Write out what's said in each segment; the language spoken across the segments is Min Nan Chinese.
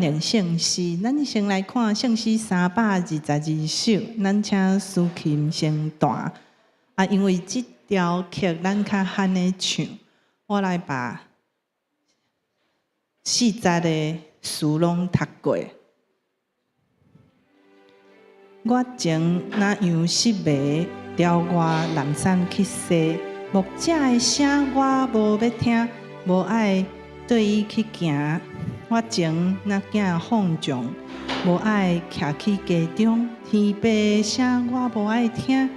念聖詩，咱先來看聖詩322首，咱請司琴先彈。啊，因為這條曲咱較罕咧唱，我來把四節的詞攏讀過。我前若羊失迷，調我南山去踅，牧者的聲我無欲聽，無愛綴伊去行。我前若囝放縱，無愛徛去家中，天父的聲我無愛聽，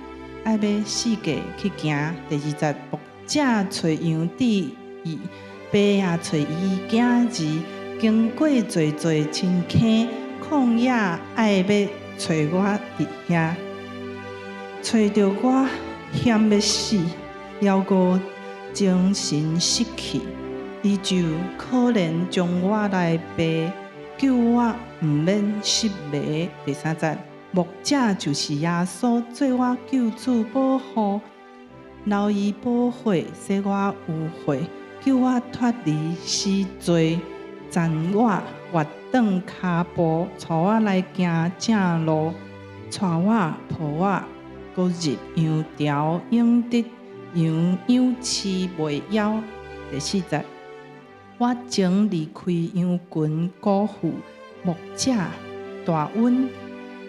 愛欲四界去行。第二節，牧者揣羊致伊，爸也揣伊囝兒，經過濟濟深坑，曠野愛欲揣我佇遐，揣著我險欲死，猶閣精神失去。伊就可憐將我來背，救我毋免失迷。第三節，牧者就是耶穌，做我救主保護，流伊寶血洗我污穢，救我脫離死罪，攢我越轉跤步，帶我來行正路，帶我抱我，閣入羊牢，永得羊養飼袂枵。第四節，我前離開羊群，辜負牧者大恩。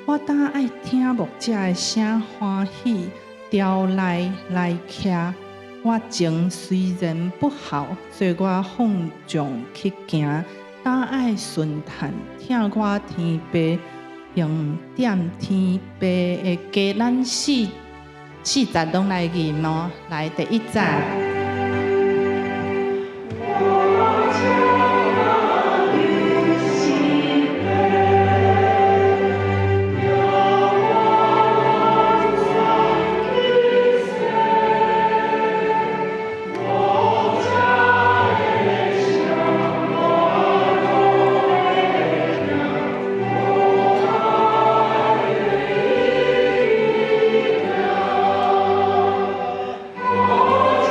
我當愛聽牧者的聲，歡喜牢內來徛。我前雖然不好，做我放縱去行，當愛順嘆，疼我天父，用踮天父的家。咱四四節攏來吟哦，來第一節。我前若羊失迷，調我南山去踅，牧者的聲我無欲聽，無愛綴伊去行。我前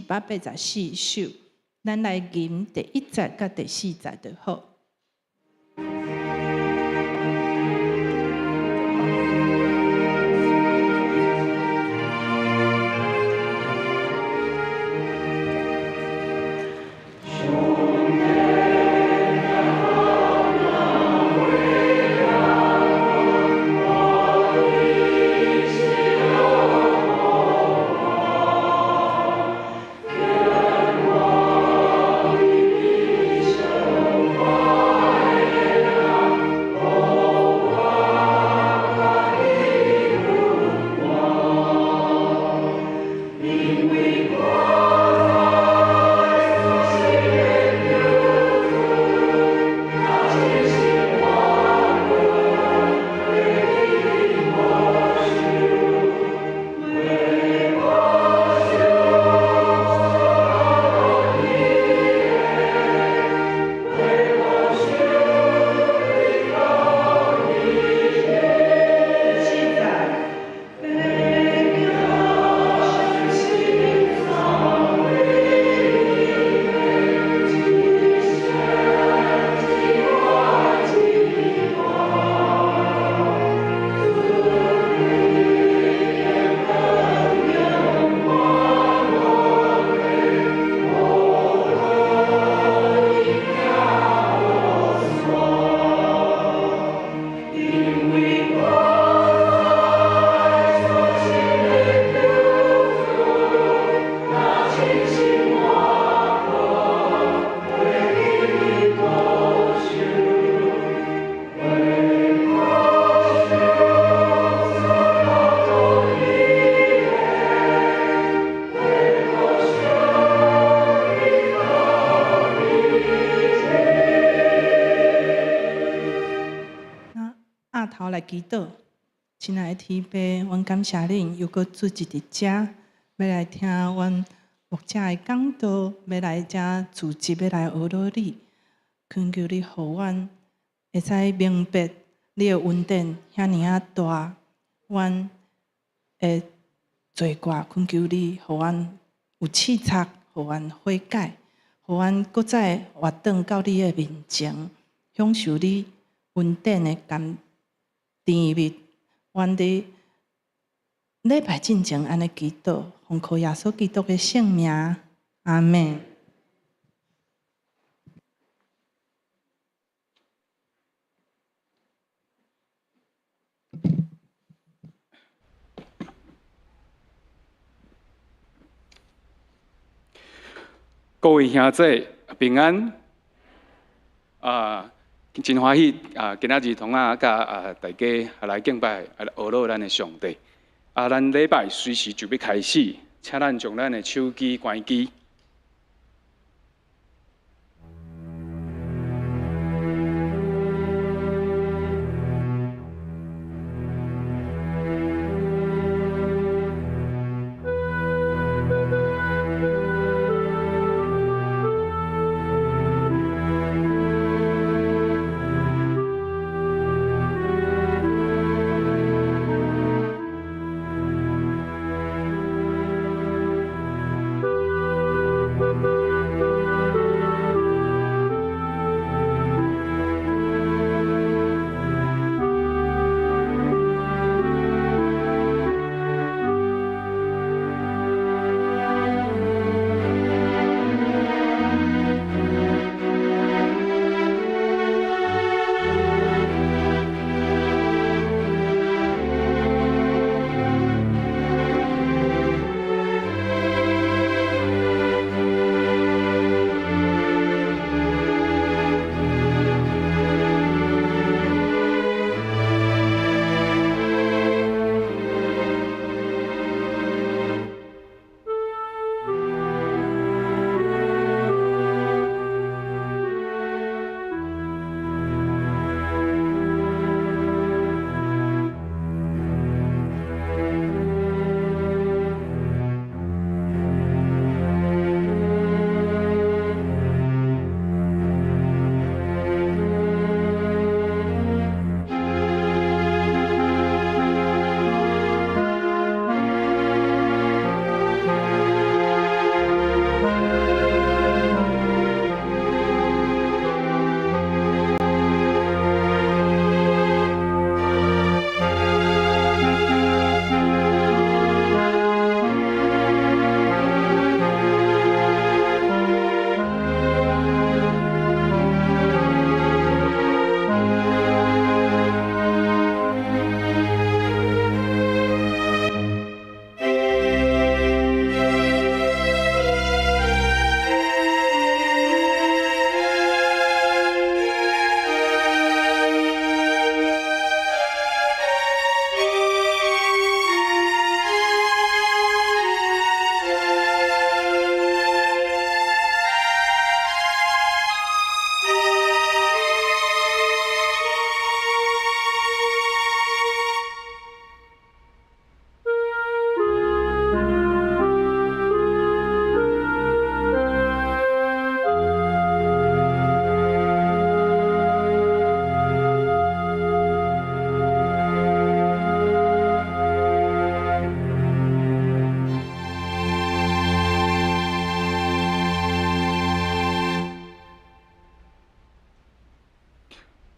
184首，咱來吟第一節佮第四節就好。來祈禱，親愛的天父，阮感謝恁，猶閣聚集佇遮，欲來聽阮牧者的講道，欲來遮聚集，欲來學落你，懇求你予阮會使明白你的恩典遐爾仔大，阮的罪過，懇求你予阮有刺察，予阮悔改，予阮閣再活轉到你的面前，享受你恩典的甘甜蜜。阮佇禮拜進前按呢祈禱，奉靠耶穌基督的聖名，阿們。各位兄弟平安啊！真歡喜啊！今仔日同仔佮大家來敬拜，來學落咱的上帝。啊，咱禮拜隨時就欲開始，請咱將咱的手機關機。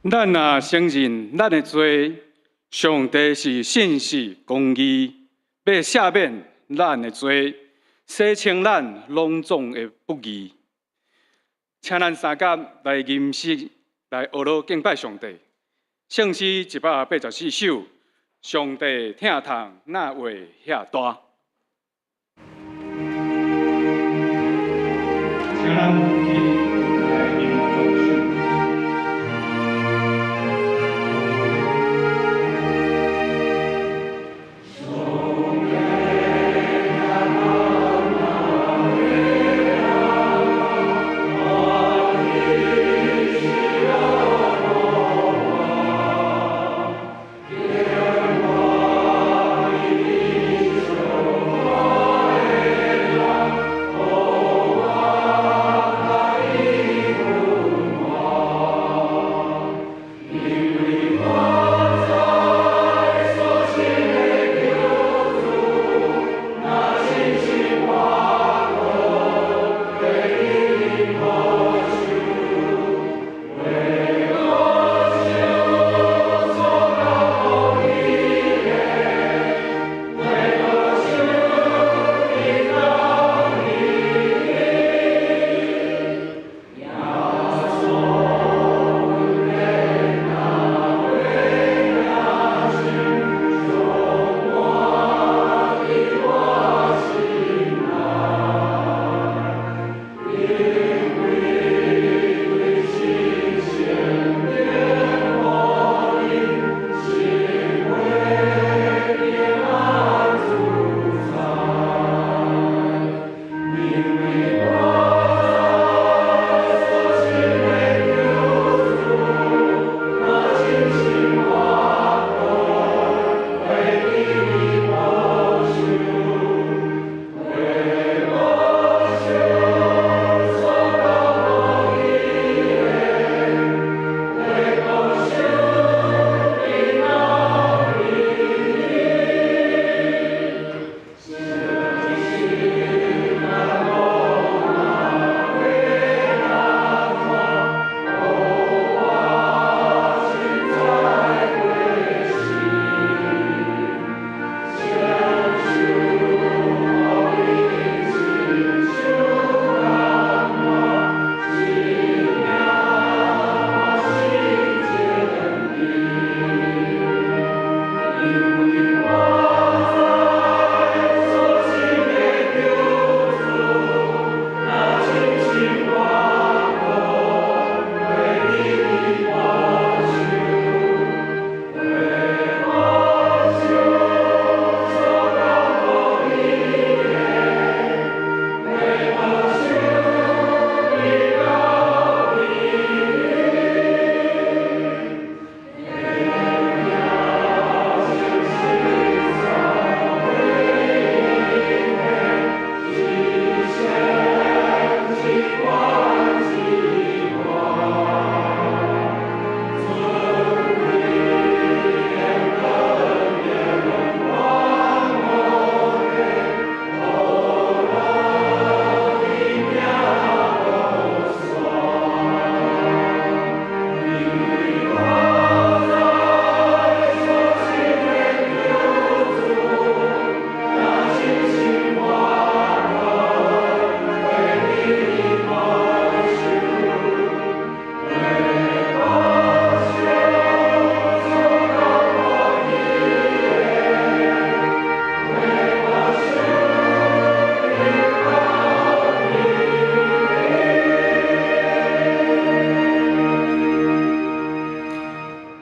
咱若承認咱的罪，上帝是信實公義，欲赦免咱的罪，洗清咱攏總的不義。請咱三甲來吟詩，來學樂敬拜上帝。聖詩184首，上帝疼痛哪會遐大？請咱起立來吟頌詩。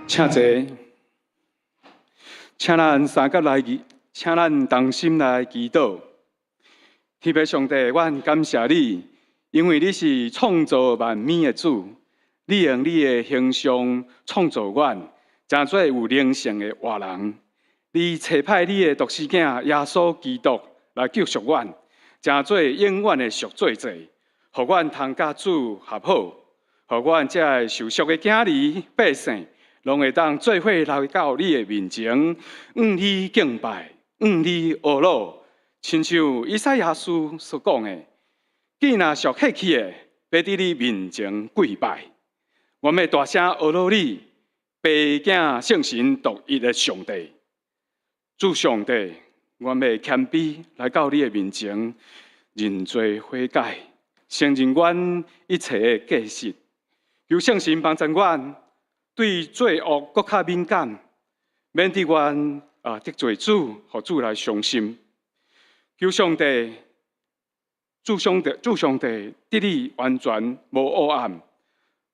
請坐，請咱三甲來祈，請咱同心來祈禱。天父上帝，阮感謝你，因為你是創造萬物的主，你用你的形象創造阮，成做有靈性的活人。你差派你的獨生囝耶穌基督來救贖阮，成做永遠的贖罪祭，予阮通佮主和好，予阮這个受贖的囝兒百姓，攏會當做伙來到你的面前，向你敬拜，向你呵咾，親像以賽亞書所講的，見若屬血氣的，欲佇你面前跪拜。阮欲大聲呵咾你，父子聖神獨一的上帝，主上帝，阮欲謙卑來到你的面前，認罪悔改，承認阮一切的過失，求聖神幫助阮對罪惡閣較敏感，免得阮啊得罪主，予主來傷心。求上帝，主上帝，主上帝，佇你完全無黑暗。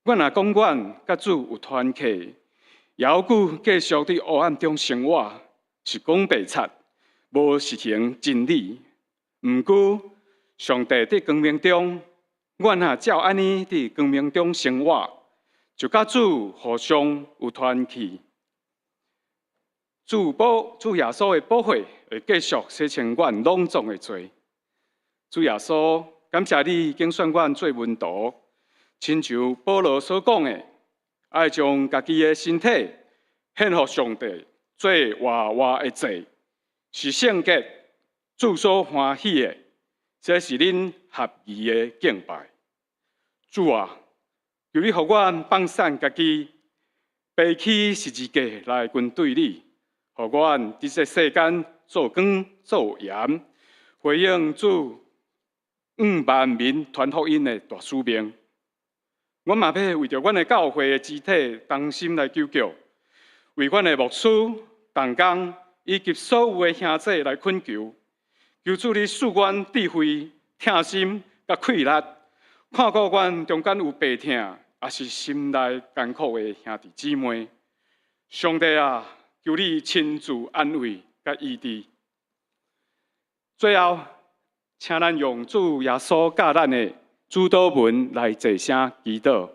阮若講阮佮主有團契，猶閣繼續佇黑暗中生活，是講白賊，無實行真理。毋過，上帝佇光明中，阮若照按呢佇光明中生活，就佮主互相有團契。主耶穌的寶血會繼續洗清阮攏總的罪。主耶穌，感謝你揀選阮做門徒，親像保羅所講的，愛將家己的身體獻予上帝，做活活的祭，是聖潔、主所歡喜的，這是恁合宜的敬拜。主啊，求你予阮放散家己，背起十字架來跟隨你，予阮佇這世間做光做鹽，回應主向萬民傳福音的大使命。阮嘛欲為著阮的教會的肢體同心來求告，為阮的牧師、同工以及所有的兄弟來懇求，求主你賜阮智慧、疼心佮氣力，看顧阮中間有病痛，抑是心內艱苦的兄弟姊妹。上帝啊，求你親自安慰佮醫治。最後，請咱用主耶穌教咱的主禱文來齊聲祈禱，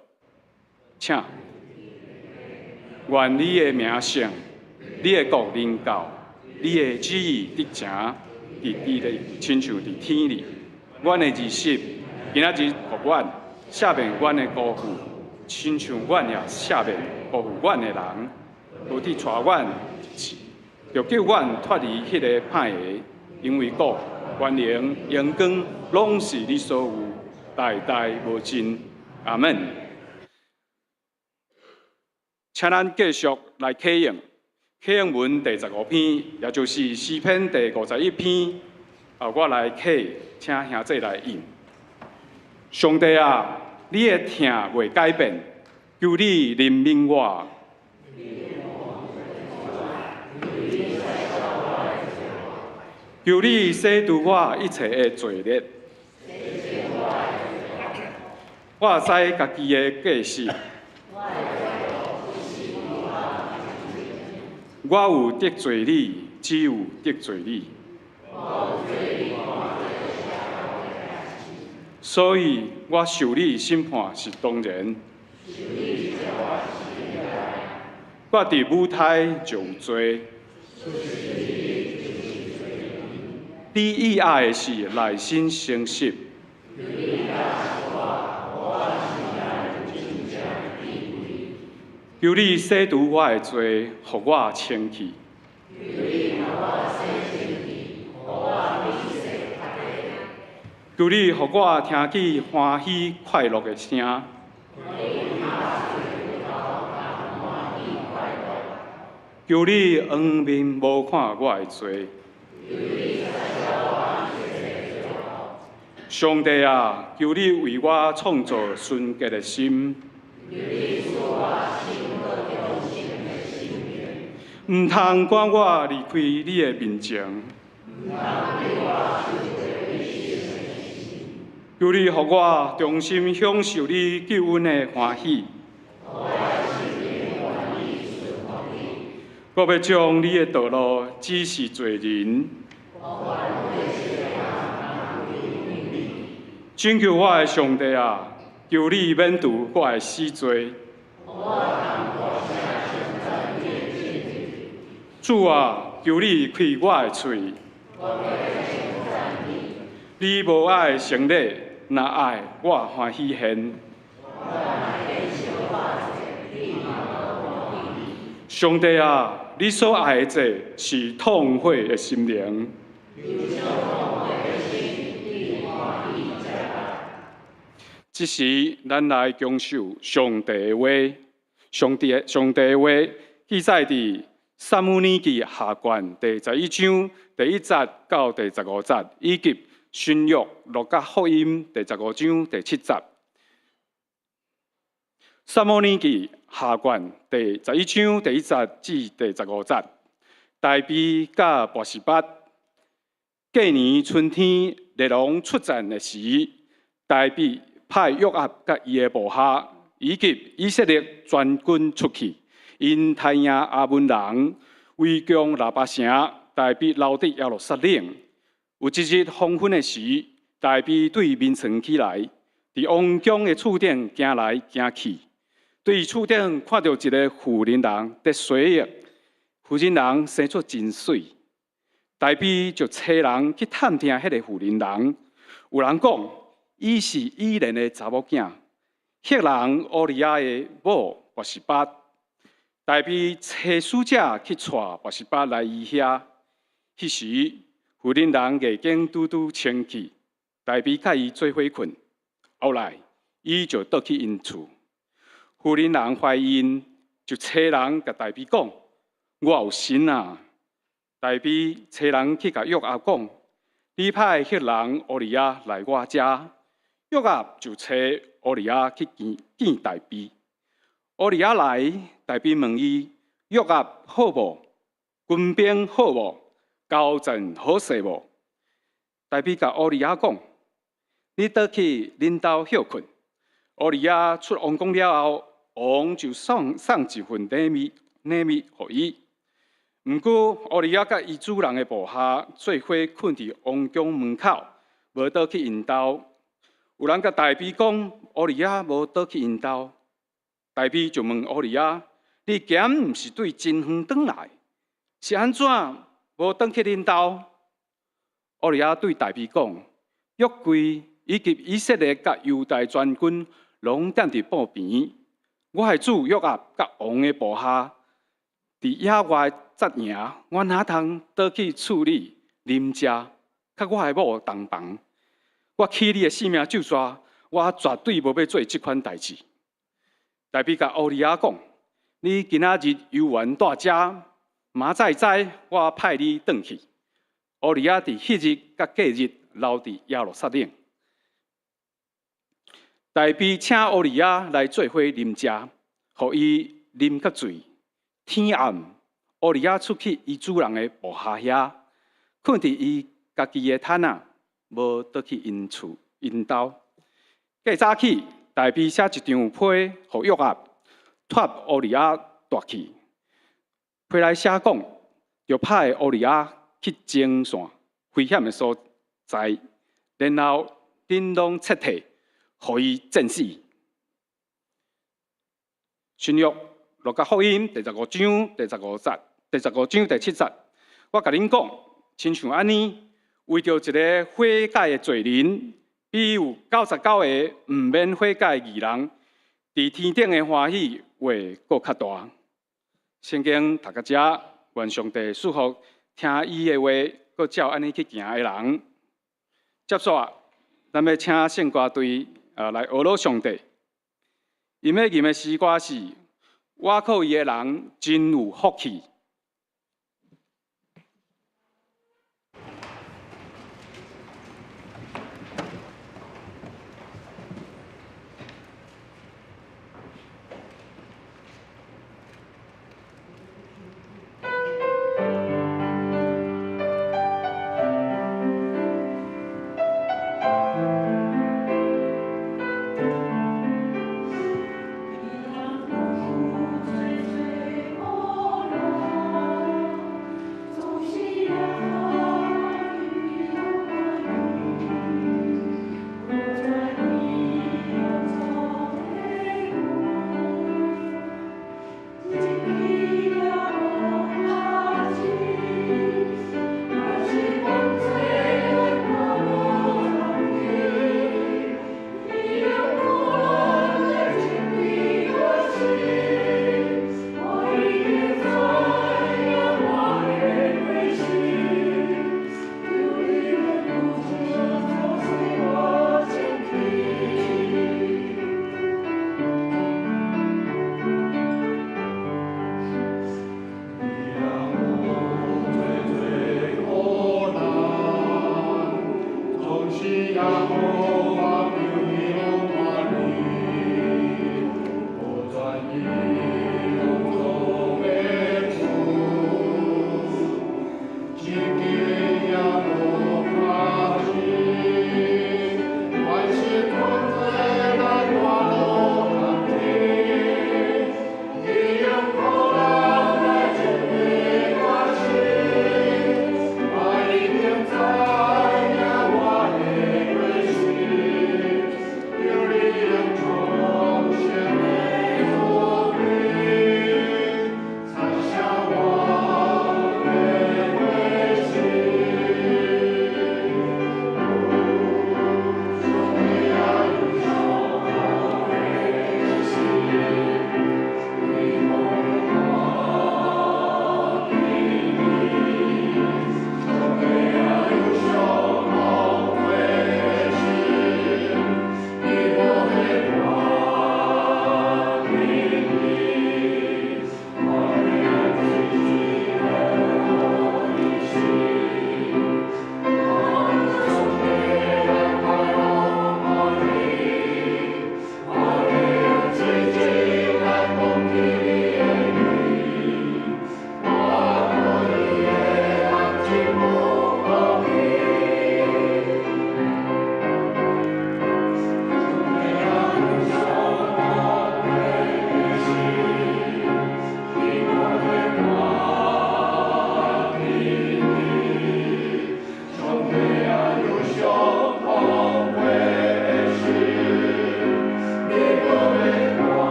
請。願你的名聖，你的國臨到，你的旨意得成，佇地裡親像佇天裡。阮的日食，今仔日予阮，赦免阮的辜負，親像阮也赦免辜負阮的人。無得帶阮入試，著救阮脫離彼個歹的，因為國、權能、榮光，攏是你所有，代代無盡。阿門。請咱繼續來啟用啟應文第15篇，也就是詩篇第51篇。啊，我來啟，請兄弟來應。上帝啊，你的疼袂改變，求你憐憫我。求你洗除我一切的罪孽。我知家己的過失。我有得罪你，只有得罪你。所以我受你審判是當然。我佇母胎就有罪。你意愛的是內心誠實。求你洗除我的罪，予我清氣。求你予我聽見歡喜快樂的聲。求你仰面無看我的罪。上帝啊，求你為我創造純潔的心。毋通趕我離開你的面前。求你予我重新享受你救恩的歡喜。我欲將你的道路指示罪人。拯救我的上帝啊，求你免除我的死罪。主啊，求你開我的喙。你無愛成禮，若愛我歡喜獻。上帝啊，你所愛的祭是痛悔的心靈。這時，咱來享受上帝的話。上帝的話記載佇撒母耳記下卷第11章第1節到第15節，以及新約路加福音第15章第7節。撒母耳記下卷第11章第1節至第15節，大衛佮拔示巴。隔年春天，列王出戰的時，大衛派約押佮伊的部下以及以色列全軍出去，𪜶刣贏亞捫人，圍攻拉巴城。大衛留佇耶路撒冷。有一日黃昏的時，大衛對眠床起來，佇王宮的厝頂行來行去。對厝頂看著一個婦人人佇洗浴，婦人人生出真媠。大衛就差人去探聽彼個婦人人，有人講，伊是以連的查某囝，赫人烏利亞的某拔示巴。大衛差使者去帶拔示巴來伊遐。彼時，婦人人眼睛拄拄清氣，大衛佮伊做伙睏。後來，伊就倒去𪜶厝。婦人人懷孕，就差人共大衛講：我有身啊！大衛差人去共約押講：你派赫人烏利亞來我遮。約押就差烏利亞去見見大衛。烏利亞來，大衛問伊：約押好無？軍兵好無？交戰好勢無？大衛共烏利亞講：你倒去恁兜歇睏。烏利亞出王宮了後，王就送送一份禮物禮物予伊。毋過，烏利亞佮伊主人的部下做伙睏佇王宮門口，無倒去𪜶兜。有人共大衛講，烏利亞無倒去𪜶兜。大衛就問烏利亞：你敢毋是對真遠轉來？是按怎無轉去恁兜？烏利亞對大衛講：約櫃以及以色列佮猶大全軍攏踮佇布棚。我的主約押佮王的部下佇野外紮營，我哪通倒去厝裡啉食，佮我的某同房？我起你的性命咒詛，我絕對無欲做這款代誌。大衛共烏利亞講：你今仔日猶原蹛遮，明仔載我派你轉去。烏利亞佇彼日佮隔日留佇耶路撒冷。大衛請烏利亞來做伙啉食，予伊啉較醉。天暗，烏利亞出去伊主人的部下遐，睏佇伊家己的毯仔，無倒去𪜶厝𪜶兜。過早起，大衛寫一張批予約押，託烏利亞帶去。批內寫講，著派烏利亞去前線危險的所在，然後恁攏撤退，予伊戰死。新約路加福音第15章第15節，第15章第7節，我共恁講，親像按呢，為著一个悔改的罪人，比有99个毋免悔改的義人，佇天頂的歡喜會閣較大。聖經讀到遮，願上帝賜福聽伊的話，閣照按呢去行的人。接續，咱欲請聖歌隊來呵咾上帝。𪜶欲吟的詩歌是：倚靠伊的人真有福氣。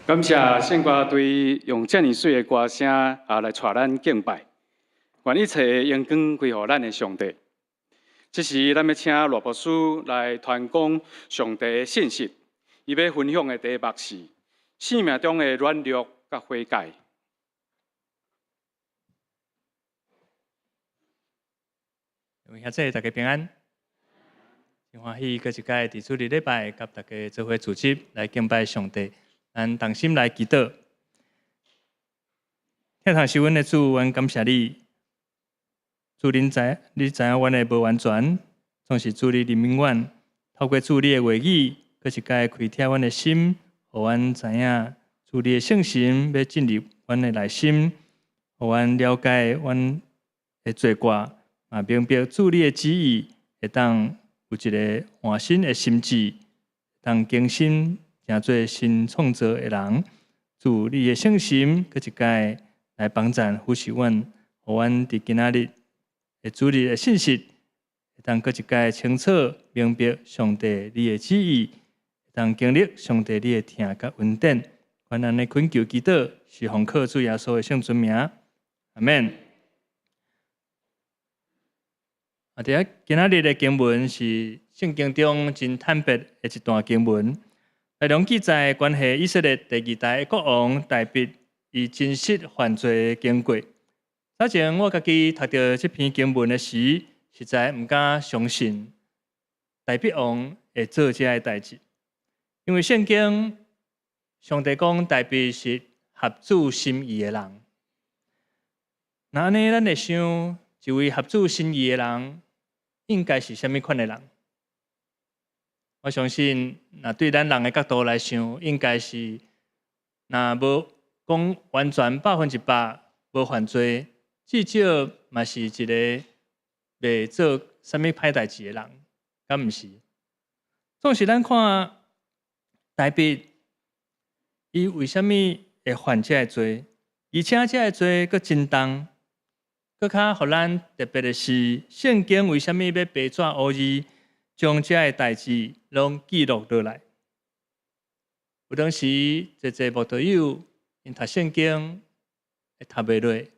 感謝聖歌隊用遮爾媠的歌聲啊來帶咱敬拜，願一切榮光歸予咱的上帝。這時，咱欲請羅牧師來傳講上帝的信息。伊欲分享的題目是生命中的軟弱佮悔改。兄弟大家平安，真歡喜閣一擺佇主日禮拜，佮大家做伙組織來敬拜上帝。咱同心來祈禱，疼痛惜阮的主，阮感謝你。主，恁知，你知影阮的無完全，總是主你憐憫阮，透過主你的話語，閣一擺開啟阮的心，予阮知影主你的聖神欲進入阮的內心，予阮了解阮的罪過，嘛明白主你的旨意，會當有一个換新的心志，會當更新。成做新創造的人，主你的聖神閣一擺來幫贊扶持阮，予阮佇今仔日的主日的信息，會當閣一擺清楚明白上帝你的旨意，會當經歷上帝你的疼佮恩典。阮按呢懇求祈禱，是奉靠主耶穌的聖尊名，阿們。啊，佇今仔日的經文是聖經中真坦白的一段經文。內容記載關係以色列第二代的國王大衛伊真實犯罪的經過。早前我家己讀著這篇經文的時，實在毋敢相信大衛王會做這个代誌，因為聖經上帝講大衛是合主心意的人。那按呢，咱會想，一位合主心意的人，應該是啥物款的人？我相信，若對咱人的角度來想，應該是若無講完全100%無犯罪，至少嘛是一个袂做啥物歹代誌的人，敢毋是？總是咱看大衛，伊為啥物會犯這个罪？而且這个罪閣真重，閣較予咱特別的是，聖經為啥物欲白紙烏字將這个代誌攏記錄落來？有當時，濟濟慕道友𪜶讀聖經會讀袂落，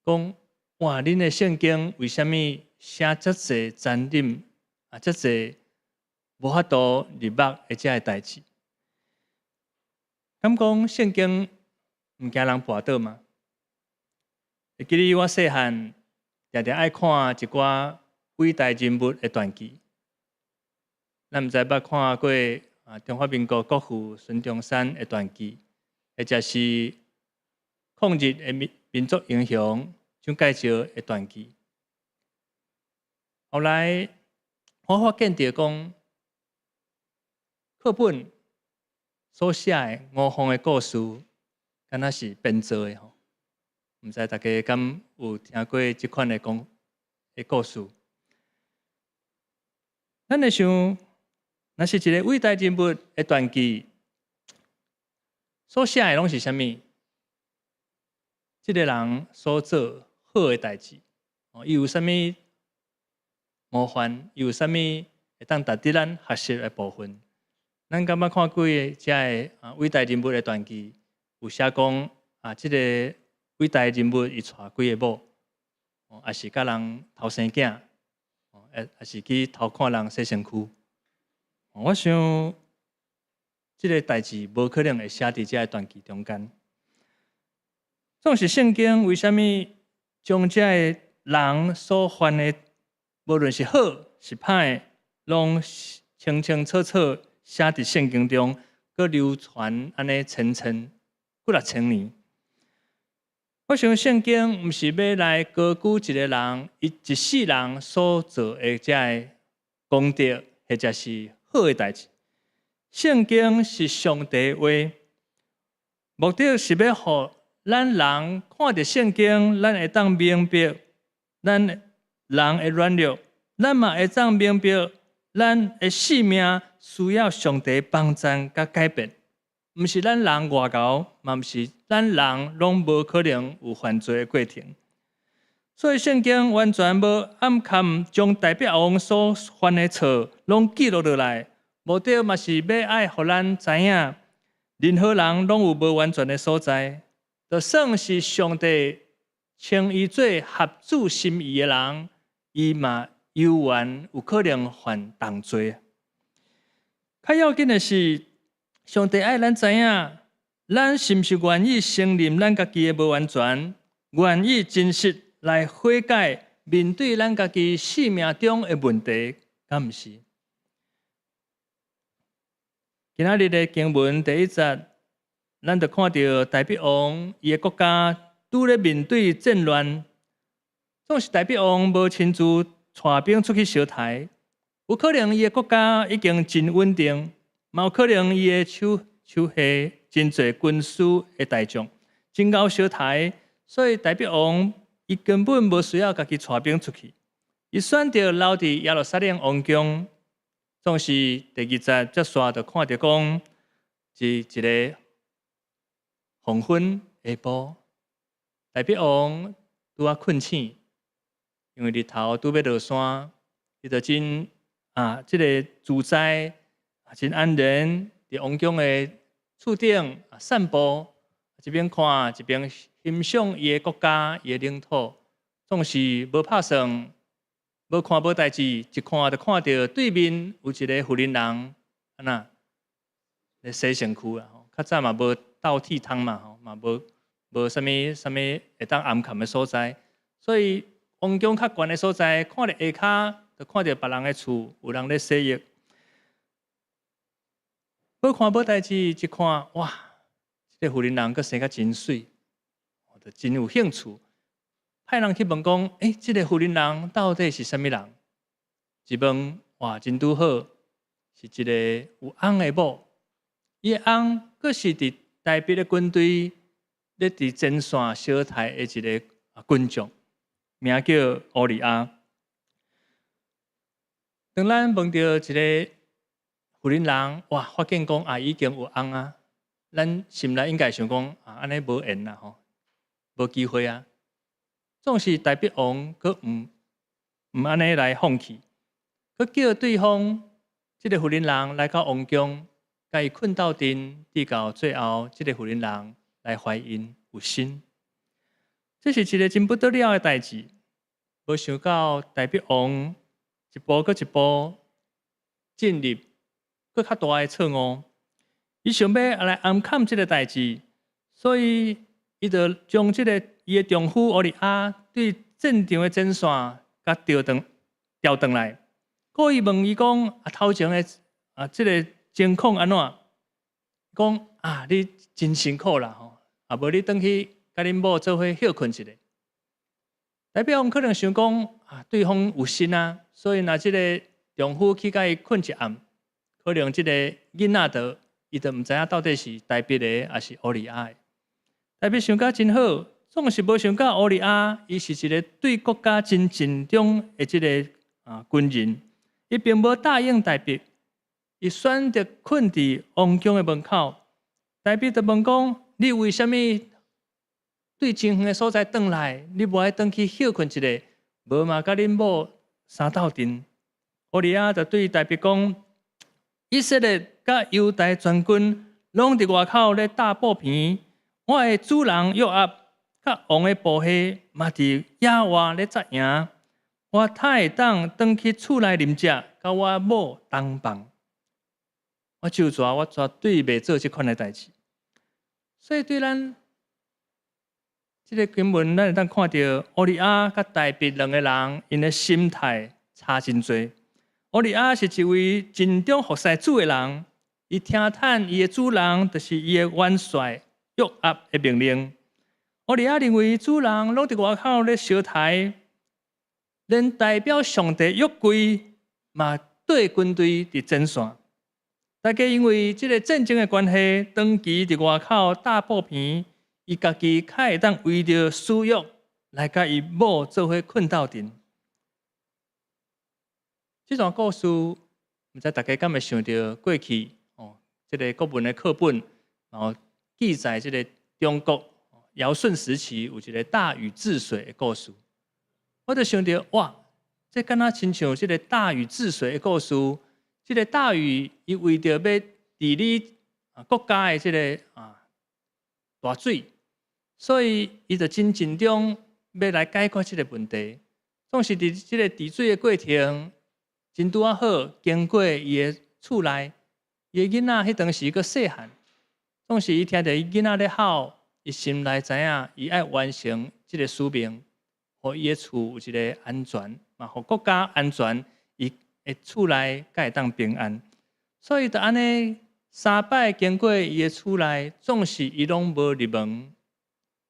講哇，恁的聖經為啥物寫遮濟殘忍啊，遮濟無法度入目的這个代誌？敢講聖經毋驚人跋倒嗎？會記得我細漢定定愛看一寡偉大人物的傳記。咱毋知捌看過啊，中華民國國父孫中山的傳記，或者是抗日的民族英雄蔣介石的傳記。後來我發現著講，課本所寫的吳鳳的故事，敢若是編造的吼。毋知大家敢有聽過這款的講的故事？咱會想，若是一个偉大人物的傳記，所寫的攏是啥物？這个人所做好的代誌，伊有啥物模範？伊有啥物會當值得咱學習的部分？咱敢捌看過這个啊偉大人物的傳記，有寫講啊，這个偉大人物伊娶幾个某，抑是共人偷生囝，抑是去偷看人洗身軀？我想，這个代誌無可能會寫佇這个傳記中間。總是聖經為啥物將這个人所犯的，無論是好是歹，攏清清楚楚寫佇聖經中，閣流傳按呢千千幾若千年。我想聖經毋是欲來高舉一个人，伊一世人所做的這个功德，或者是好的代誌。聖經是上帝話，目的是欲予咱人看著聖經，咱會當明白咱人的軟弱，咱嘛會當明白咱的性命需要上帝幫贊佮改變。毋是咱人偌𠢕，嘛毋是咱人攏無可能有犯罪的過程。所以聖經完全無暗藏將大衛王所犯的錯攏記錄落來，目的嘛是欲愛予咱知影，任何人攏有無完全的所在，就算是上帝稱伊做合主心意的人，伊嘛猶原有可能犯同罪。較要緊的是，上帝愛咱知影，咱是毋是願意承認咱家己的無完全，願意真實來悔改，面對咱家己生命中的問題，敢毋是？今仔日的經文第一節，咱就看著大衛王伊的國家拄咧面對戰亂，總是大衛王無親自帶兵出去相刣，有可能伊的國家已經真穩定，嘛有可能伊的手下真濟軍事的大將，真𠢕相刣，所以大衛王伊根本無需要家己帶兵出去，伊選擇留佇耶路撒冷王宮。總是第二節才煞就看著講，是一个黃昏下晡，大衛王拄仔睏醒，因為日頭拄欲落山，伊就真啊，這个自在，真安然佇王宮的厝頂散步，一邊看一邊欣賞伊的國家、伊的領土，總是無拍算。無看無代誌，一看就看著對面有一个婦人人，按怎咧洗身軀啊？較早嘛無倒鐵桶嘛，吼嘛無啥物啥物會當掩崁的所在，所以王宮較懸的所在，看著下跤就看著別人的厝有人咧洗浴。無看無代誌，一看哇，這个婦人人閣生甲真媠，就真有興趣。派人去問講：欸，這个婦人人到底是啥物人？一問，哇，真拄好，是一个有翁的某。伊的翁閣是佇大衛的軍隊咧佇前線相刣的一个軍將，名叫烏利亞。當咱問著一个婦人人，哇，發現講啊，已經有翁啊，咱心內應該想講啊，按呢無緣啦吼，無機會啊。總是大衛王閣毋按呢來放棄，閣叫對方這个婦人人來到王宮，共伊睏鬥陣，直到最後，這个婦人人來懷孕有身。這是一个真不得了的代誌。無想到大衛王一步閣一步進入閣較大的錯誤，伊想欲來掩崁這个代誌，所以伊就將這个伊的丈夫烏利亞對戰場的前線共調轉調轉來，故意問伊講啊，頭前的啊，這个情況按怎？講啊，你真辛苦啦吼，啊無你轉去共恁某做伙歇睏一下。大衛王可能想講啊，對方有身啊，所以若這个丈夫去共伊睏一暗，可能這个囡仔就伊就毋知影到底是大衛的抑是烏利亞的。大衛想甲真好，總是無想到烏利亞，伊是一个對國家真盡忠的這个軍人，伊並無答應大衛，伊選擇睏佇王宮的門口。大衛就問講：你為啥物對真遠的所在轉來？你無愛轉去歇睏一下，無嘛共恁某相鬥陣？烏利亞就對大衛講：以色列佮猶大全軍攏佇外口咧搭布棚，我的主人約押佮王的部下嘛佇野外咧紮營，我呾會當轉去厝內啉食，佮我某同房？我咒詛，我絕對袂做這款的代誌。所以對咱這个經文，咱會當看著烏利亞佮大衛兩个人，𪜶的心態差真濟。烏利亞是一位盡忠服侍主的人，伊聽趁伊的主人，就是伊的元帥約押的命令。烏利亞認為主人攏佇外口咧相刣，連代表上帝約櫃嘛綴軍隊佇前線。大家因為這个戰爭的關係，長期佇外口搭布棚，伊家己較會當為著私欲來共伊某做伙睏鬥陣。這段故事，毋知大家敢會想著過去哦，這个國文的課本，然後記載這个中國堯舜時期有一个大禹治水的故事。我就想著哇，這敢若親像這个大禹治水的故事。這个大禹伊為著欲治理國家的這个大水，所以伊就真緊張欲來解決這个問題。總是佇這个治水的過程，真拄仔好經過伊的厝內，伊的囡仔彼當時閣細漢，總是伊聽著伊囡仔咧哭，伊心內知影伊愛完成這个使命，予伊的厝有一个安全，嘛予國家安全，伊的厝內才會當平安。所以就按呢三擺經過伊的厝內，總是伊攏無入門，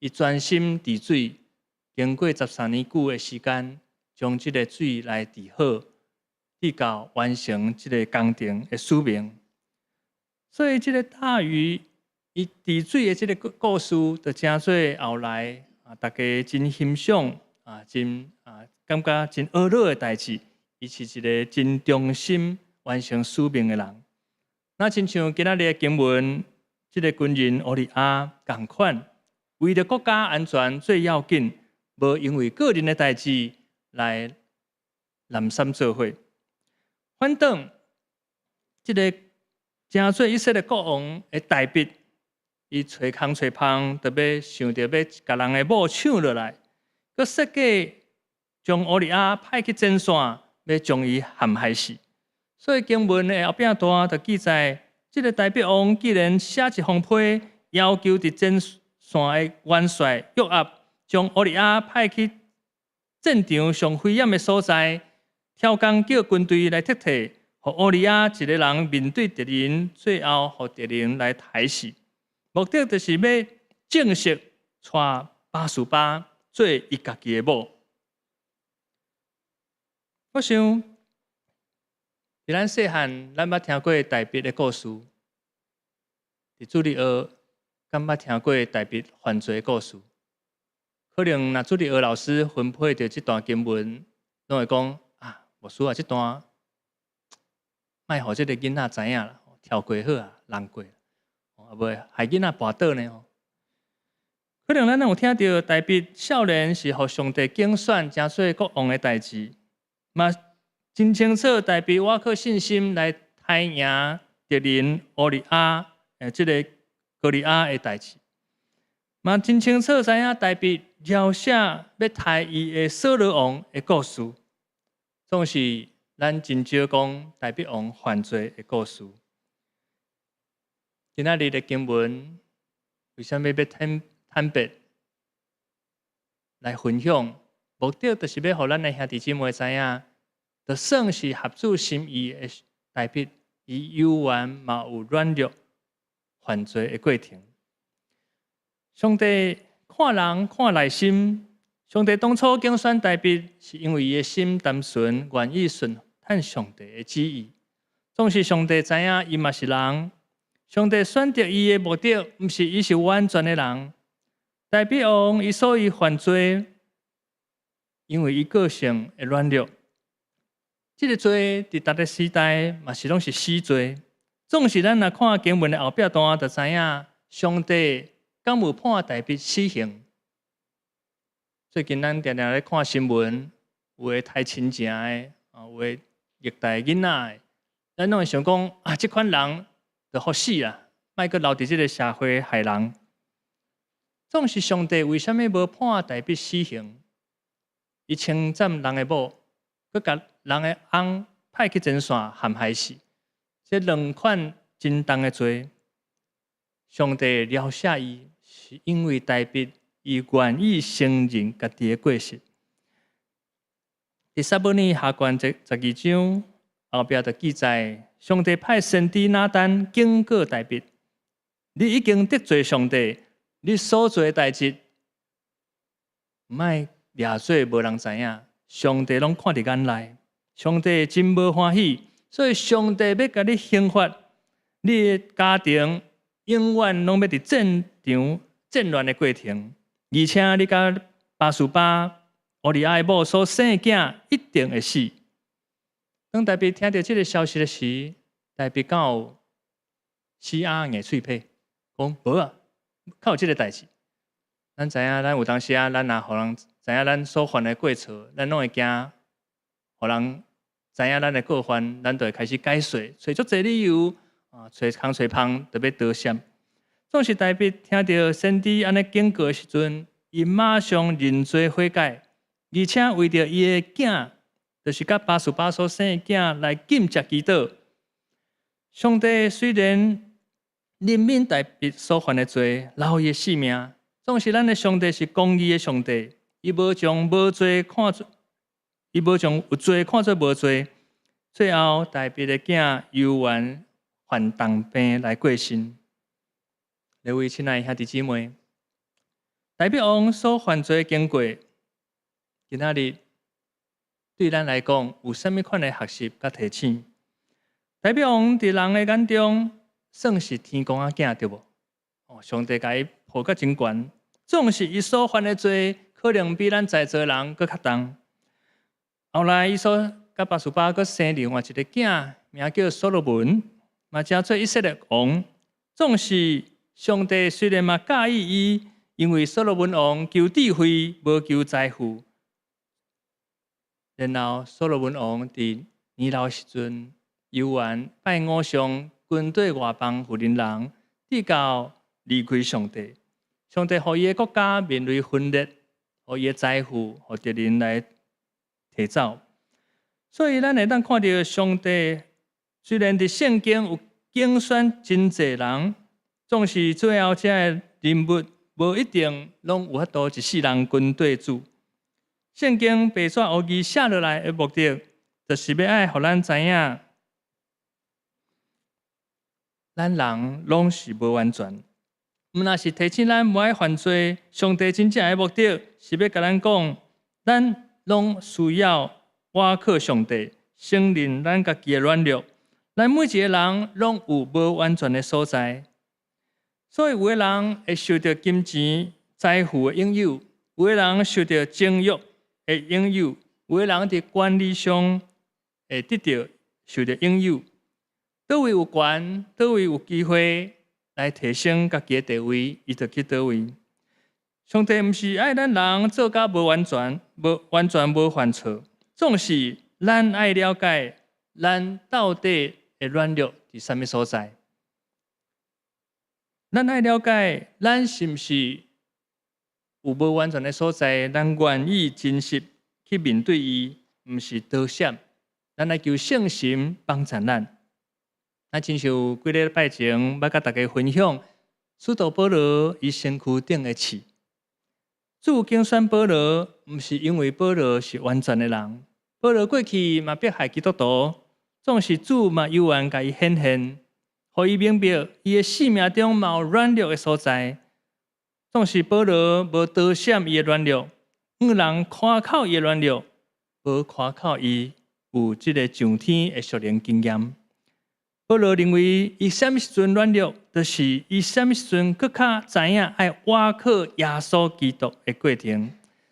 伊專心治水，經過13年久的時間，將這个水來治好，直到完成這个工程的使命。所以這个大衛伊治水的這个故事，就成做後來大家真欣賞啊，真感覺真呵咾的代誌。伊是一个真忠心完成使命的人。若親像今仔日的經文，這个軍人烏利亞仝款，為著國家安全最要緊，無因為個人的代誌來濫三做伙。反轉，這个成做以色列國王的大衛，伊揣空揣芳，就欲想著欲共人的某搶落來，閣設計將烏利亞派去前線，欲將伊陷害死。所以經文的後壁段就記載，這个大衛王既然寫一封批，要求佇前線的元帥約押，將烏利亞派去戰場上危險的所在，挑工叫軍隊來撤退，予烏利亞一个人面對敵人，最後予敵人來刣死。目的就是欲正式娶拔示巴做伊家己的某。我想，佇咱細漢，咱捌聽過大衛的故事；佇主日學，敢捌聽過大衛犯罪的故事？可能若主日學老師分配著這段經文，攏會講啊，牧師啊，這段莫予這个囡仔知影啦，跳過好啊，難過，啊袂害囡仔跋倒呢吼。可能咱攏有聽著大衛少年是予上帝揀選，成做國王的代誌，嘛真清楚大衛倚靠信心來刣贏敵人烏利亞，這个歌利亞的代誌，嘛真清楚知影大衛饒赦欲刣伊的掃羅王的故事，總是咱真少講大衛王犯罪的故事。今仔日的經文為啥物欲坦白來分享？目的就是欲予咱的兄弟姊妹知影，就算是合主心意的大衛，伊猶原嘛有軟弱犯罪的過程。上帝看人看內心，上帝當初揀選大衛，是因為伊的心單純，願意順趁上帝的旨意。總是上帝知影伊嘛是人，上帝選擇伊的目的，毋是伊是完全的人。大衛王伊所以犯罪，因為伊個性的軟弱。這个罪佇逐个時代嘛是攏是死罪。總是咱若看經文的後壁段，就知影上帝敢有判大衛死刑。最近咱定定咧看新聞，有的刣親情的，有的虐待囡仔的，咱攏會想講啊，這款人就予死啦，莫閣留佇這个社會害人。總是上帝為啥物無判大衛死刑？伊侵佔人的某，閣共人的翁派去前線陷害死，這兩款真重的罪，上帝饒赦伊，是因為大衛伊願意承認家己的過失。佇撒母耳下卷12章後壁就記載，上帝派先知拿單警告大衛：你已經得罪上帝，你所做的代誌，毋愛掠做無人知影，上帝攏看佇眼內，上帝真無歡喜，所以上帝欲共你刑罰，你的家庭永遠攏欲佇戰場戰亂的過程，而且你佮拔示巴烏利亞的某所生的囝一定會死。當大衛聽著這个消息的時，大衛敢有死鴨硬喙皮，講無啊，較有這个代誌。咱知影，咱有當時啊，咱若予人知影咱所犯的過錯，咱攏會驚，予人知影咱的過犯，咱就會開始解釋，揣足濟理由啊，揣空揣芳就欲逃閃。總是大衛聽著先知按呢警告的時陣，伊馬上認罪悔改，而且為著伊的囝，就是佮拔示巴所生的囝來禁食祈禱。上帝雖然憐憫大衛所犯的罪，饒伊的性命，總是咱的上帝是公義的上帝，伊無將無罪看做，伊無將有罪看做無罪。最後，大衛的囝猶原患重病來過身。各位親愛兄弟姊妹，大衛王所犯罪的經過，今仔日對咱來講有啥物款的學習佮提醒？大衛王佇人的眼中算是天公仔囝，對無？哦，上帝共伊抱甲真懸，總是伊所犯的罪，可能比咱在座人閣較重。後來，伊所佮拔示巴閣生另外一个囝，名叫所羅門，嘛成做以色列王。總是上帝雖然嘛佮意伊，因為所羅門王求智慧，無求財富。然後所羅門王佇年老時陣，猶原拜偶像，跟綴外邦婦人人，直到離開上帝。上帝予伊的國家面臨分裂，予伊的財富予敵人來提走。所以，咱會當看著上帝雖然佇聖經有揀選真濟人，總是最後這个人物無一定攏有法度一世人跟綴主。聖經白紙烏字寫落來的目的，就是欲愛予咱知影，咱人攏是無完全。毋但是提醒咱無愛犯罪，上帝真正的目的是欲共咱講，咱攏需要倚靠上帝，承認咱家己的軟弱。咱每一个人攏有無完全的所在，所以有的人會受著金錢、財富的引誘，有的人受著情慾的引誘，有的人佇權力上會得著受著引誘。佗位有權，佗位有機會來提升家己的地位，伊就去佗位。上帝毋是愛咱人做甲無完全、無完全無犯錯，總是咱愛了解咱到底的軟弱佇啥物所在。咱愛了解咱是毋是有無完全的所在，咱願意真實去面對伊，毋是躲閃。咱來求聖神幫助咱。咱親像幾禮拜前，捌佮大家分享，使徒保羅伊身軀頂的刺。主揀選保羅，毋是因為保羅是完全的人。保羅過去嘛迫害基督徒，總是主嘛猶原共伊顯現，予伊明白伊的生命中嘛有軟弱的所在。總是保羅無躲閃伊的軟弱，向人誇口伊的軟弱，無誇口伊有這个上天的屬靈經驗。保羅認為，伊啥物時陣軟弱，就是伊啥物時陣閣較知影愛倚靠耶穌基督的過程。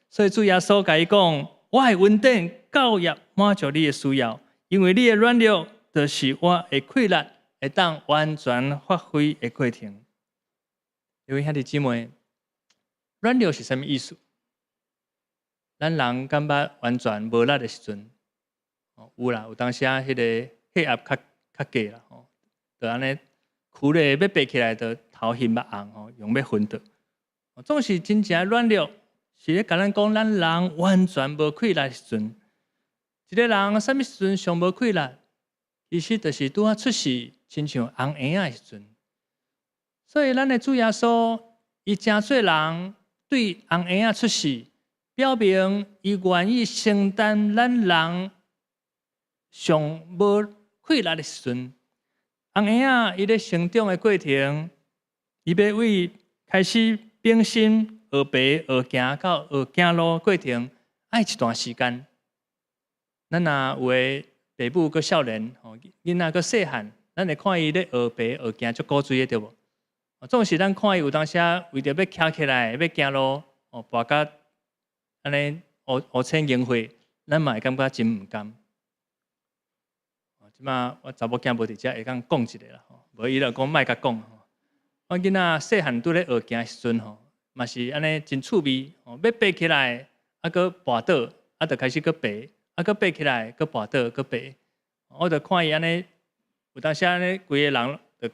所以主耶穌共伊講：我的恩典夠予滿足你的需要，因為你的軟弱，就是我的氣力會當完全發揮的過程。各位兄弟姊妹，軟弱是啥物意思？咱人感覺完全無力的時陣，有啦，有當時啊，彼个血壓較較低啦，吼，就按呢，跍咧欲爬起來，就頭晕目紅吼，用欲昏倒。總是真正軟弱，是咧共咱講，咱人完全無氣力時陣，一个人啥物時陣上無氣力？其實就是拄仔出世，親像紅嬰仔的時陣。所以，咱的主耶穌，伊成做人對紅嬰仔出世，表明伊願意承擔咱人上無氣力的時陣。紅嬰仔伊咧成長的過程，伊欲為開始變身學爬、學行到學行路過程，愛一段時間。咱若有的爸母閣少年，吼，囡仔閣細漢，咱會看伊咧學爬、學行足古錐的，對無？總是咱看伊有當時啊，為著欲徛起來、欲行路，哦，跋甲按呢烏烏青凝血，咱嘛會感覺真毋甘。這馬我查某囝無佇遮，會當講一下啦，吼，無伊就講莫共講。我囡仔細漢拄咧學行時陣吼，嘛是按呢真趣味，吼，欲爬起來，啊，閣跋倒，啊，就開始閣爬，啊，閣爬起來，閣跋倒，閣爬。我就看伊按呢，有當時按呢，規个人就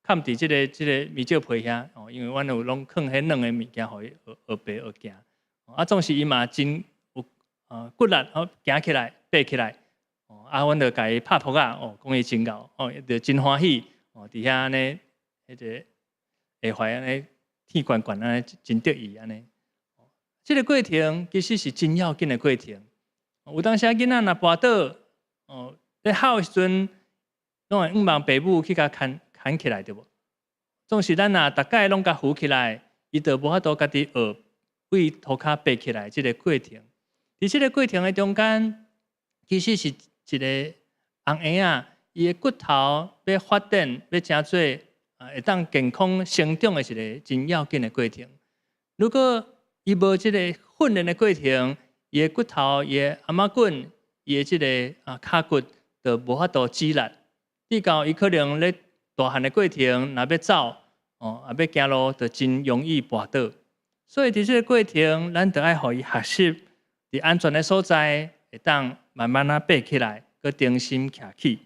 崁佇這個面罩皮遐哦，因為阮有攏囥彼軟的物件，予伊學學爬學行。啊，總是伊嘛真有骨力，哦，行起來，爬起來。哦，啊，阮就共伊拍噗仔，哦，講伊真𠢕，哦，就真歡喜，哦，佇遐按呢，彼個下懷按呢，天懸懸按呢，真得意按呢。這個過程其實是真要緊的過程。有當時囡仔若跋倒，哦，咧哭的時陣，攏會向望爸母去共牽牽起來，對無？總是咱若逐擺攏共扶起來，伊就無法度家己學為塗跤爬起來這個過程。佇這個過程的中間，其實是一個紅嬰仔，伊的骨頭欲發展，欲成做會當健康成長的一個真要緊的過程。如果伊無這個訓練的過程，伊的骨頭、伊的頷仔骨、伊的這個跤骨，就無法度施力。至到伊可能咧大漢的過程，若欲走，哦，啊欲行路，就真容易跋倒。所以佇這個過程，咱著愛予伊學習，佇安全的所在，會當慢慢仔爬起來，閣重新徛起。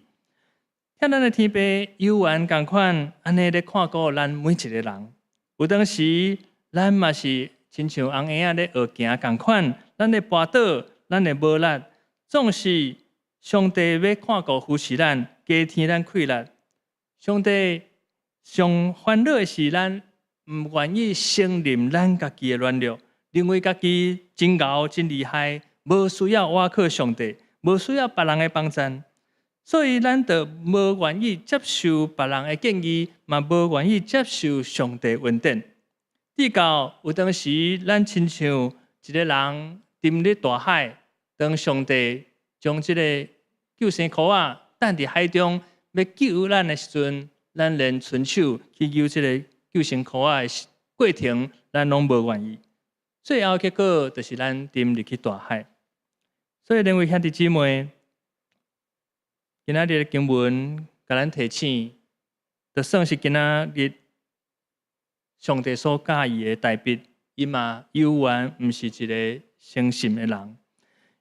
疼咱的天父猶原仝款，按呢咧看顧咱每一個人。有當時，咱嘛是親像紅嬰仔咧學行仝款，咱會跋倒，咱會無力，總是上帝欲看顧扶持咱，加添咱氣力。上帝上煩惱的是咱毋願意承認咱家己的軟弱，認為家己真𠢕真厲害，無需要倚靠上帝，無需要別人的幫贊，所以咱就無願意接受別人的建議，嘛無願意接受上帝恩典。至到有當時，咱親像一個人沉入大海，當上帝將這個救生箍仔擲佇海中，欲救咱的時陣，咱連伸手去救這個救生箍仔的過程，咱攏無願意。最後結果就是咱沉入去大海。所以，兩位兄弟姊妹，今仔日的經文共咱提醒，就算是今仔日上帝所佮意的大衛，伊嘛猶原毋是一个誠信的人。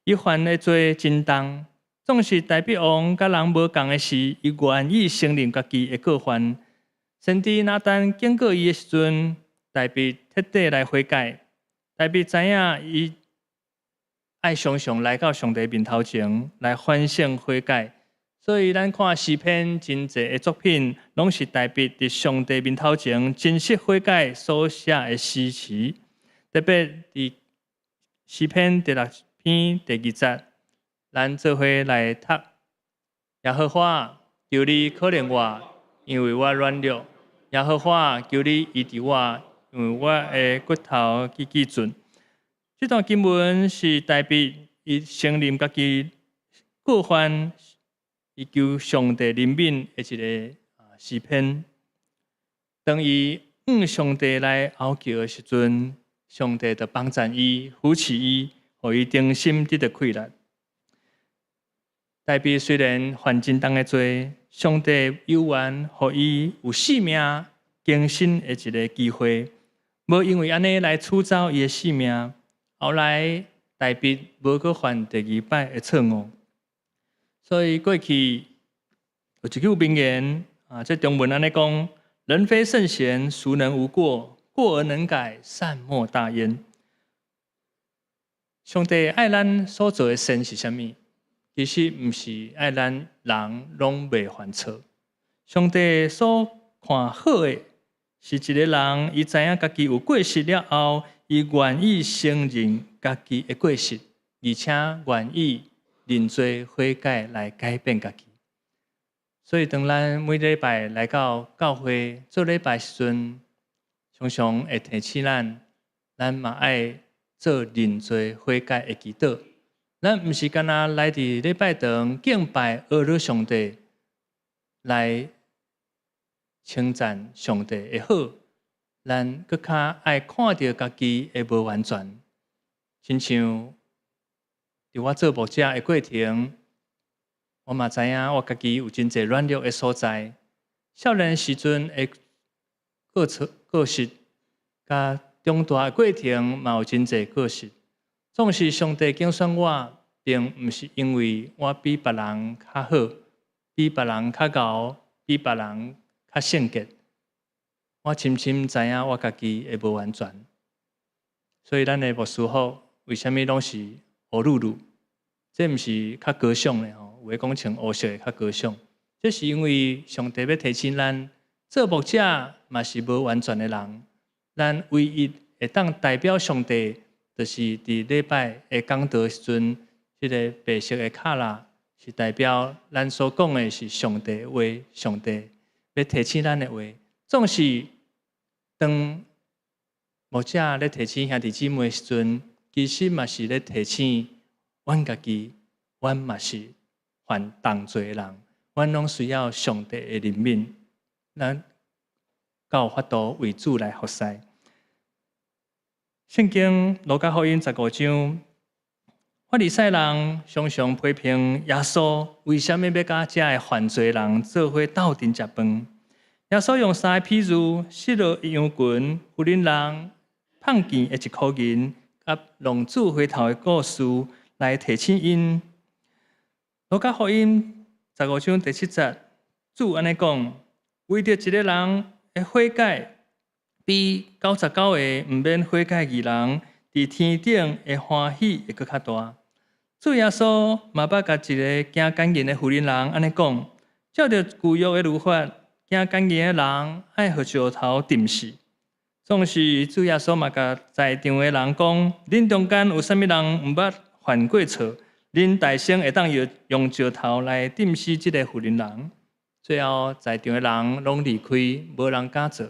伊犯的罪真重，總是大衛王佮人無仝的是，伊願意承認家己的過犯。先知拿單警告伊的時陣，大衛徹底來悔改。大衛知影伊愛常常來到上帝面頭前來反省悔改。所以咱看詩篇真濟的作品，攏是大衛佇上帝面頭前真實悔改所寫的詩詞。特別佇詩篇第六篇第二節，咱做伙來讀：耶和華，求你可憐我，因為我軟弱；耶和華，求你醫治我，因為我的骨頭結結準。這段經文是大衛伊承認家己過犯，伊求上帝憐憫的一個詩篇。當伊向上帝來哀求的時陣，上帝就幫贊伊、扶持伊，予伊重新得著氣力。大衛雖然犯真重的罪，上帝猶原予伊有性命更新的一個機會，無因為按呢來取走伊的性命。後來大衛無閣犯第二擺的錯誤。所以過去有一句名言啊，這中文按呢講：人非聖賢，孰能無過？過而能改，善莫大焉。上帝愛咱所做的善是啥物？其實毋是愛咱人攏袂犯錯。上帝所看好的，是一個人伊知影家己有過失了後，伊願意承認家己的過失，而且願意認罪悔改來改變家己。所以，當咱每禮拜來到教會做禮拜時陣，常常會提醒咱，咱嘛愛做認罪悔改的祈禱。咱毋是干焦來佇禮拜堂敬拜阿羅上帝，來稱讚上帝的好，咱閣較愛看著家己的無完全。親像佇我做牧者的過程，我嘛知影我家己有真濟軟弱的所在。少年時陣會過錯過失，佮長大的過程嘛有真濟過失。總是上帝揀選我，並毋是因為我比別人較好，比別人較𠢕，比別人較聖潔。我深深知影我家己的無完全，所以咱的牧師服為啥物攏是烏魯魯？這毋是較高尚的吼，有的講穿烏色的較高尚。這是因為上帝欲提醒咱，做牧者嘛是無完全的人。咱唯一會當代表上帝，就是佇禮拜的講道時陣，這个白色的卡拉是代表咱所講的是上帝的話，上帝欲提醒咱的話。總是當牧者咧提醒兄弟姊妹的時陣，其實嘛是咧提醒阮家己，阮嘛是犯重罪的人，阮攏需要上帝的憐憫，咱才有法度為主來服侍。聖經路加福音15章，法利賽人常常批評耶穌為啥物欲佮這个犯罪人做伙鬥陣食飯。耶穌用三个譬喻：失落的羊群、婦人放見的一箍銀，佮浪子回頭的故事來提醒𪜶。路加福音15章第7節，主按呢講：為著一个人的悔改，比99個毋免悔改的義人，佇天頂的歡喜會閣較大。主耶穌嘛捌共一个行姦淫的婦人按呢講：照著舊約的律法，行姦淫的人愛予石頭擲死。總是主耶穌嘛共在場的人講：恁中間有啥物人毋捌犯過錯？恁大聲會當用用石頭來擲死這个婦人人。最後在場的人攏離開，無人敢做。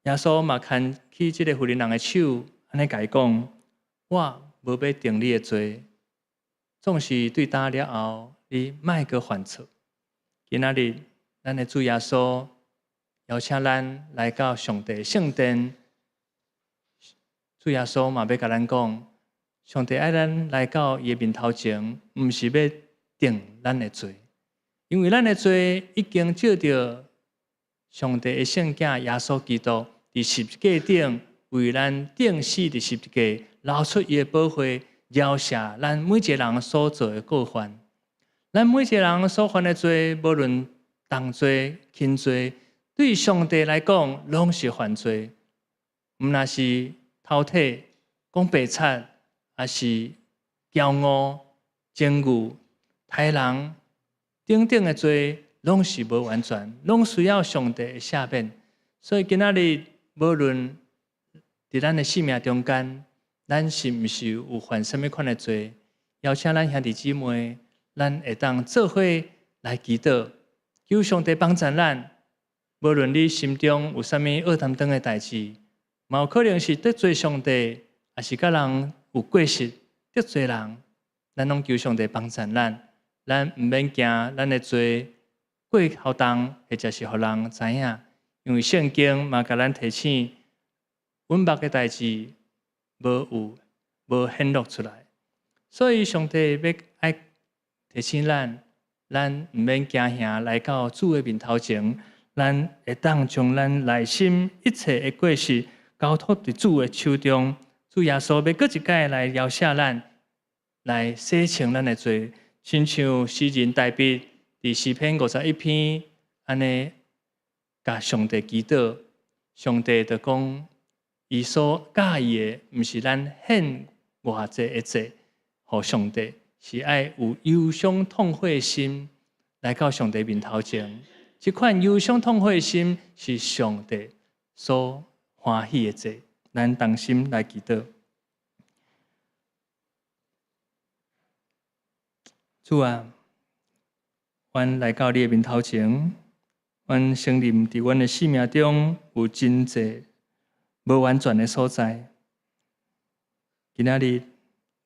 耶穌嘛牽起這个婦人人的手，按呢共伊講：我無欲定你的罪，總是對今了後，你莫閣犯錯。今仔日，咱的主耶穌邀請咱來到上帝聖殿，主耶穌嘛欲共咱講，上帝愛咱來到伊的面頭前，毋是欲定咱的罪，因為咱的罪已經藉著上帝的聖子耶穌基督佇十字架頂為咱釘死佇十字架，流出伊的寶血，饒赦咱每一个人所做的過犯。咱每一个人所犯的罪，無論重罪、輕罪，對上帝來講，攏是犯罪。毋但是偷提、講白賊，抑是驕傲、情慾、刣人等等的罪，攏是無完全，攏需要上帝的赦免。所以今仔日，無論佇咱的生命中間，咱是毋是有犯啥物款的罪？邀請咱兄弟姊妹，咱會當做伙來祈禱，求上帝幫助咱。無論你心中有啥物僫擔當的代誌，嘛有可能是得罪上帝，抑是佮人有過失得罪人，咱攏求上帝幫助咱。咱毋免驚咱的罪過予重，或者是予人知影，因為聖經嘛共咱提醒，隱密的代誌無有無顯露出來，所以上帝欲愛提醒咱，咱毋免驚嚇來到主的面頭前，咱會當將咱內心一切的過失交託佇主的手中。主耶穌欲閣一擺來饒赦咱，來洗清咱的罪，親像詩人大衛佇詩篇51篇按呢共上帝祈禱，上帝就講，伊所佮意的，毋是咱獻偌濟的祭予上帝，是愛有憂傷痛悔的心來到上帝面頭前。這款憂傷痛悔的心是上帝所歡喜的祭，咱同心來祈禱。主啊，阮來到你的面頭前，阮承認佇阮的生命中有真濟無完全的所在。今仔日，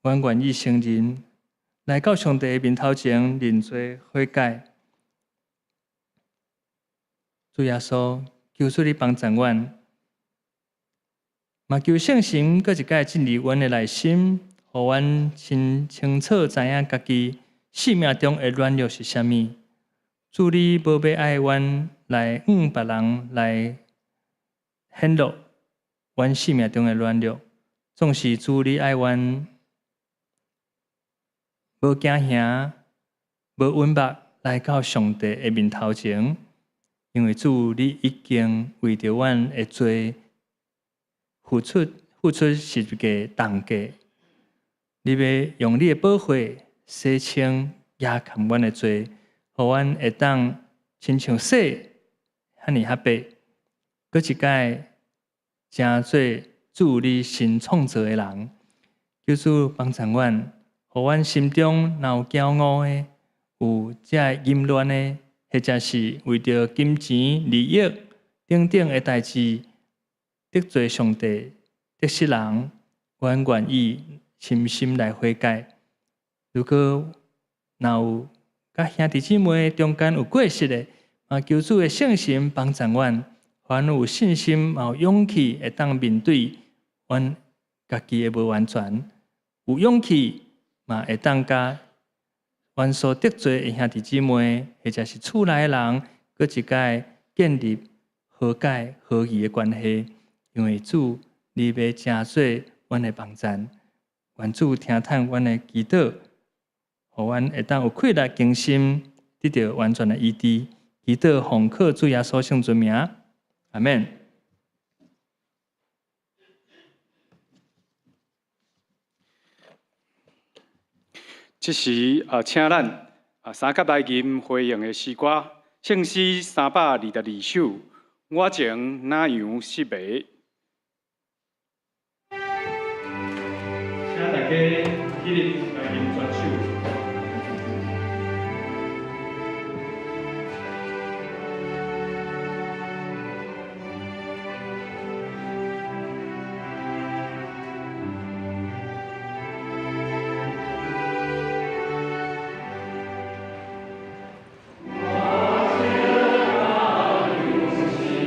阮願意承認，來到上帝的面頭前認罪悔改。主耶穌，求主你幫助阮，嘛求聖神閣一擺進入阮的內心，予阮真清楚知影家己生命中的軟弱是啥物。主你無欲愛阮來向別人來顯露阮生命中的軟弱，總是主你愛阮無驚嚇、無隱密來到上帝的面頭前，因為主你已經為著阮的罪付出十字架重價，你欲用你的寶血洗清遮蓋阮的罪，予阮會當親像雪遐爾較白，閣一擺成做主你新創造的人。求主幫助阮，予阮心中若有驕傲的，有這个淫亂的，或者是為著金錢利益等等的代誌得罪上帝、得失人，阮願意深深來悔改。如果若有佮兄弟姊妹中間有過失的，嘛求主的聖神幫助阮，予阮有信心、嘛有勇氣，會當面對阮家己的無完全，有勇氣嘛會當佮阮所得罪的兄弟姊妹，或者是厝內的人，閣一擺建立和解、和義的關係。因為主，你欲成做阮的幫贊，願主聽聽阮的祈禱，予阮會當有氣力更新，得著完全的醫治。祈禱奉靠主耶穌聖尊名，阿們。這時啊，請咱啊三甲來吟回應的詩歌，聖詩322首，我情哪樣失迷。請大家起立來吟全首。我情哪樣失迷。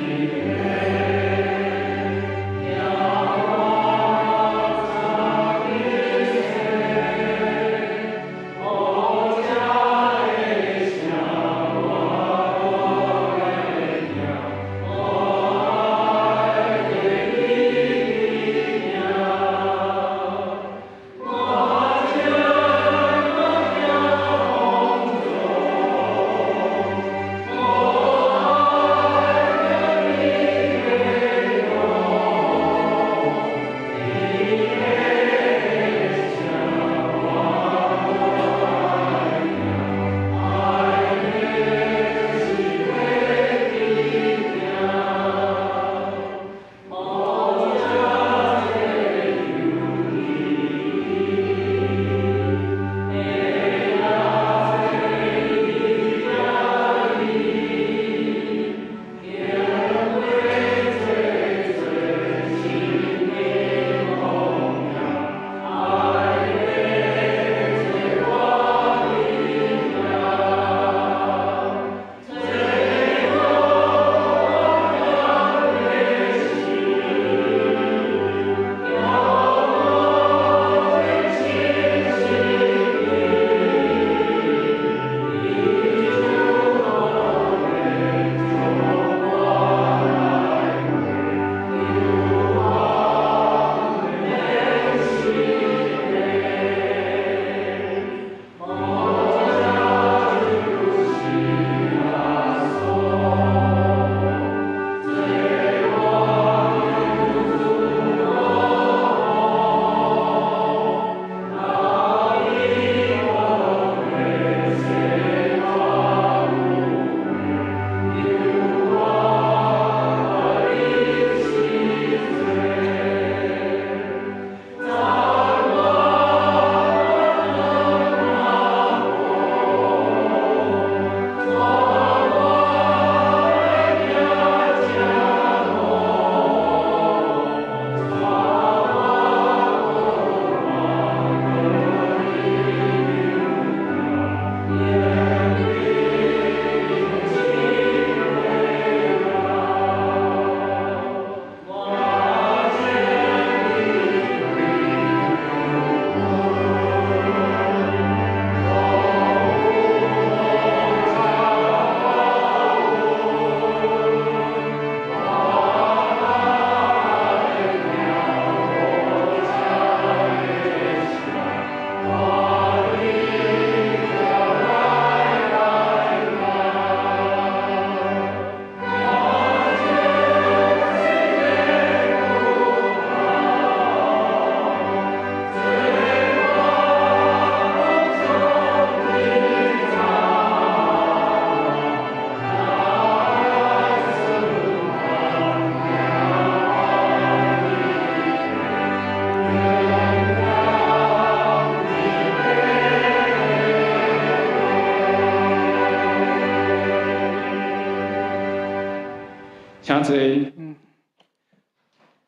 請坐，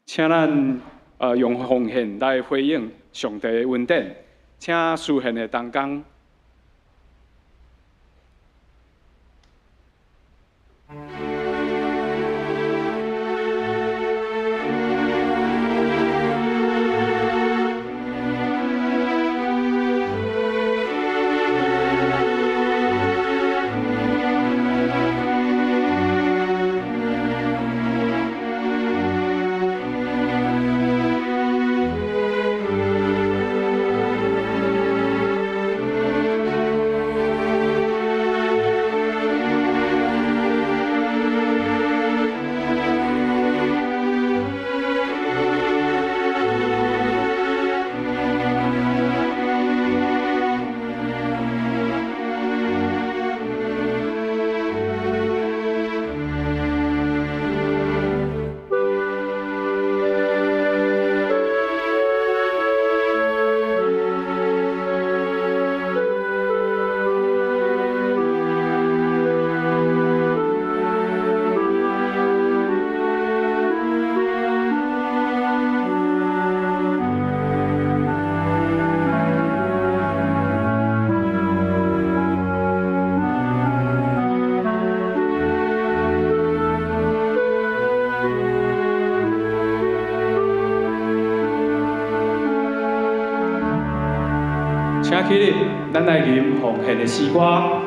請咱用奉獻來回應上帝的恩典，請司獻的同工。請起立，咱來吟奉獻的詩歌。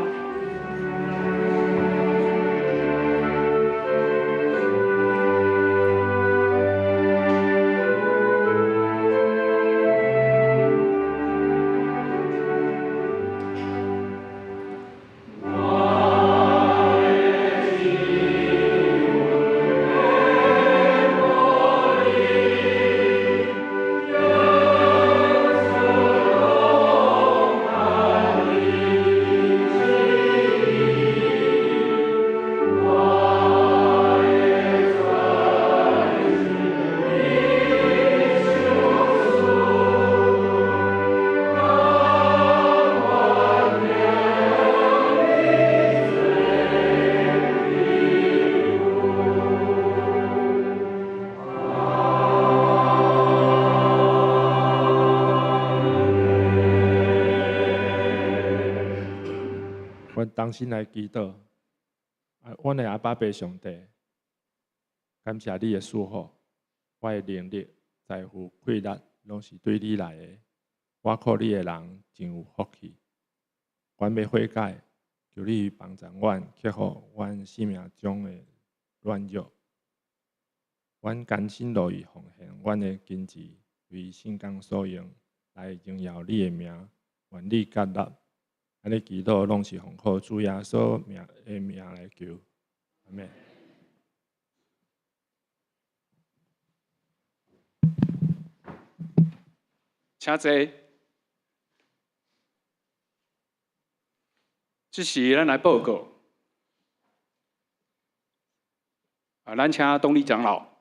阮同心來祈禱，啊，阮的阿爸父上帝，感謝你的賜福，我的能力、財富、氣力，攏是對你來的。我靠你的人真有福氣。阮欲悔改，求你幫助阮克服阮生命中的軟弱。阮甘心樂意奉獻阮的金錢，為聖工所用，來榮耀你的名，願你接納。按呢祈禱攏是奉靠主耶穌名的名來求，阿們。請坐。這時，咱來報告。啊，咱請董理長老。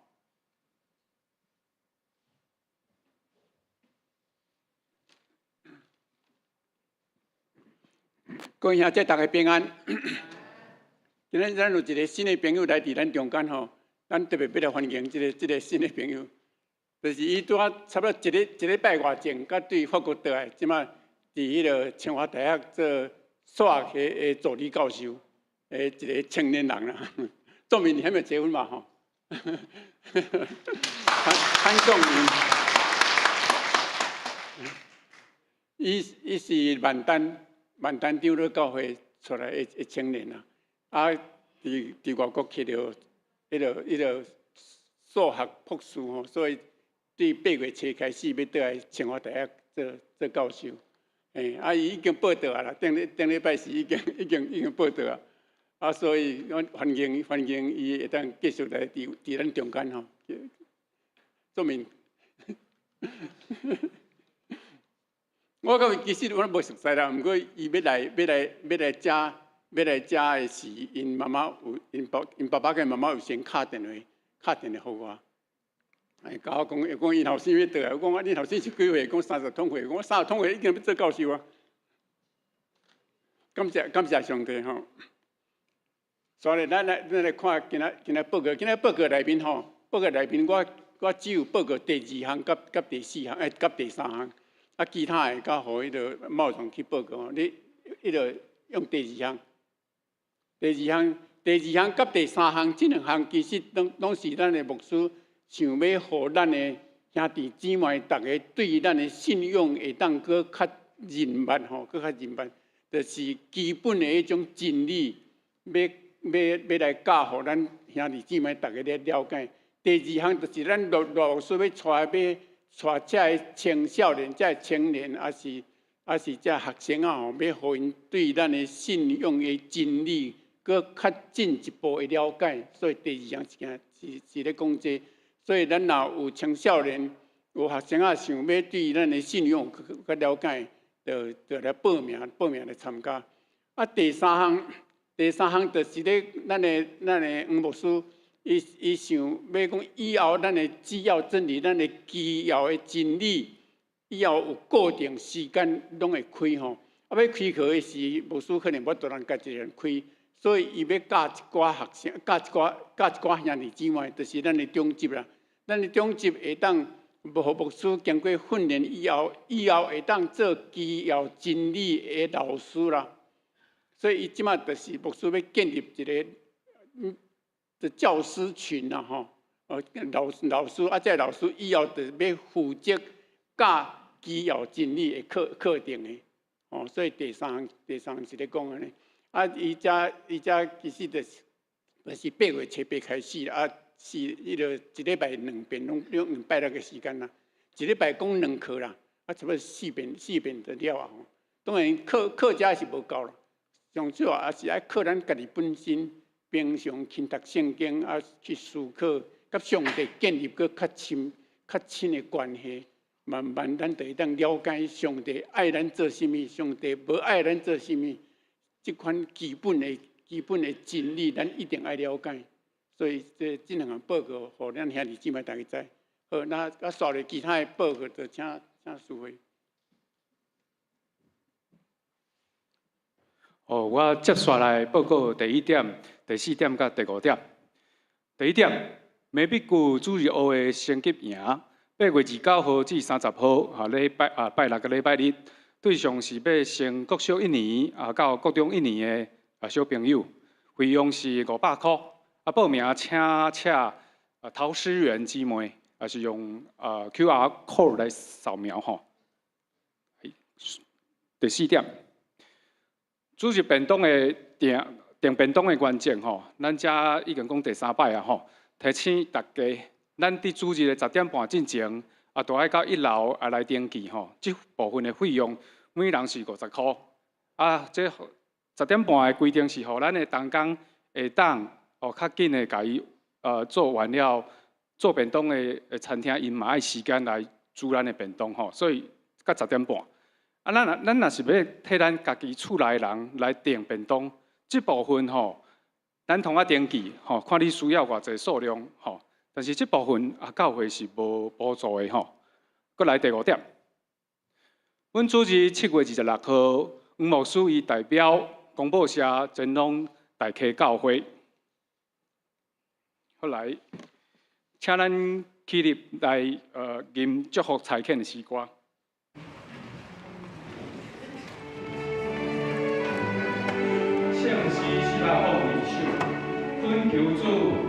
各位兄弟，大家平安。今日咱有一個新的朋友來佇咱中間吼，咱特別欲來歡迎這個新的朋友。就是伊拄仔差不多一禮拜外前，才對法國倒來，這馬佇彼个清華大學做數學系的助理教授，的一個青年人啦。仲明，你還沒結婚嘛？吼。潘仲明，伊是萬丹長老教會出來的青年啊，啊，佇外國去著彼个數學博士吼，所以對8月初開始欲倒來清華大學做教授，欸，啊，伊已經報到啊啦，頂禮拜四已經報到啊，啊，所以阮歡迎伊會當繼續來佇咱中間吼，說明。我感覺其實我無熟似啦，毋過伊欲來遮的時，𪜶媽媽有𪜶爸爸佮媽媽有先敲電話予我，哎，共我講，伊講𪜶後生欲倒來，我講啊，恁後生是幾歲？講三十通歲，我三十通歲已經欲做教授啊。感謝感謝上帝吼。所以咱來看今仔報告，今仔報告內面吼，報告內面我只有報告第二項佮第四項，佮第三項，啊，其他的較予彼个茂榮去報告吼。你彼个用第二項，第二項，第二項佮第三項，這兩項其實攏是咱的牧師想欲予咱的兄弟姊妹逐家對咱的信仰會當閣較認捌吼，閣較認捌，就是基本的彼種真理，欲來教予咱兄弟姊妹逐家來了解。第二項就是咱羅牧師欲帶這个青少年、這个青年，抑是這學生仔吼，欲予𪜶對咱的信仰的真理，閣較進一步的了解。所以第二項是咧講這個。所以咱若有青少年、有學生仔想欲對咱的信仰較了解，就來報名來參加。啊，第三項就是咧，咱的黃牧師，伊想欲講以後咱的主要真理，咱的基要的真理，以後有固定時間攏會開吼。啊，欲開課的時，牧師可能無法度人家己一个人開，所以伊欲教一寡學生，教一寡兄弟姊妹，就是咱的長執啦。咱的長執會當予牧師經過訓練以後，以後會當做基要真理的老師啦。所以伊這馬就是牧師欲建立一个的教師群啦，吼，哦，老師啊，這个老師以後就欲負責教基要真理的課程的，哦，所以第三項是咧講按呢。啊，伊遮其實就是8月初8開始啊，是彼个一禮拜兩遍，攏兩拜六的時間啦，一禮拜講兩課啦，啊，差不多四遍就了啊。吼，當然課程是無夠啦，上主要也是愛靠咱家己本身平常勤讀聖經啊，去思考，佮上帝建立閣較深的關係，慢慢咱就會當了解上帝愛咱做啥物，上帝無愛咱做啥物，這款基本的真理，咱一定愛了解。所以這兩項報告，予咱兄弟姊妹大家知。好，那啊，紲落其他的報告，就請淑慧。哦，我接紲來報告第一點、第四點佮第五點。第一點，美筆舊主日學的升級營，8月29號至30號，哈，禮拜啊拜六佮禮拜日，對象是欲升國小一年啊到國中一年的啊小朋友，費用是500箍。啊，報名請啊陶思源姊妹，也是用啊 QR code 來掃描吼。第四點，主日便當的訂便當的原則吼，咱遮已經講第三擺啊吼，提醒大家，咱佇主日的10點半進前，啊，都愛到一樓啊來登記吼。這部分的費用每人是50箍。啊，這十點半的規定是予咱的同工會當哦較緊的共伊做完了做便當的餐廳，𪜶嘛愛時間來煮咱的便當吼，所以到十點半。啊，咱若是欲替咱家己厝內人來訂便當，這部分吼，咱通仔登記吼，看你需要偌濟數量吼。但是這部分啊，教會是無補助的吼。閣來第五點，阮主日7月26號，黃牧師伊代表公報社前往大溪教會。後來，請咱起立來吟祝福差遣的詩歌。聖詩402首，懇求主，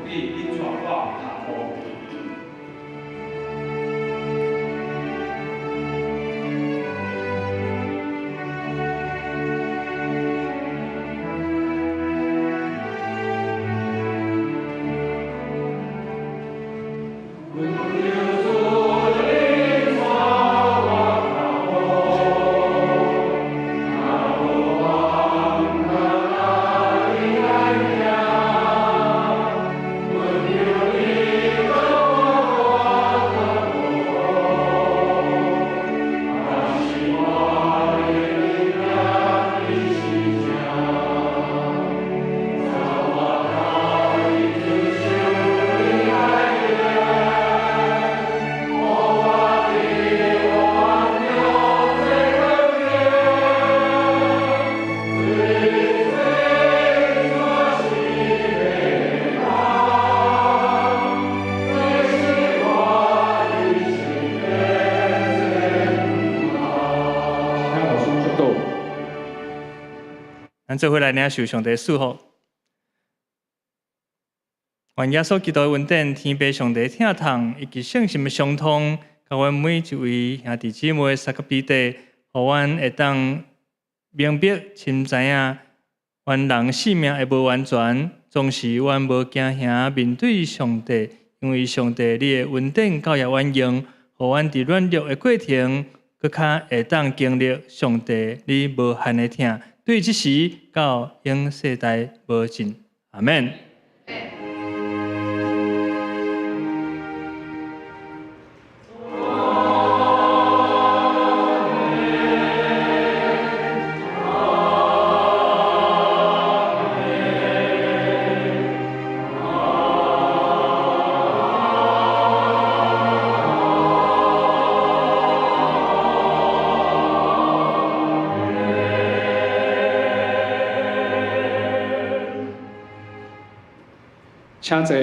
你引帶我跤步。咱做伙來領受上帝賜福。願耶穌基督的恩典、天父上帝疼痛以及聖神的相通，佮阮每一位兄弟姊妹三個彼得，予阮會當明白、深知影，阮人性命的無完全，總是阮無驚嚇面對上帝，因為上帝你的恩典夠予阮用，予阮佇軟弱的過程，閣較會當經歷上帝你無限的疼，對這時到永世代無盡。阿們。請坐。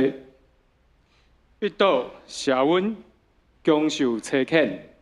彼倒謝阮享受差遣。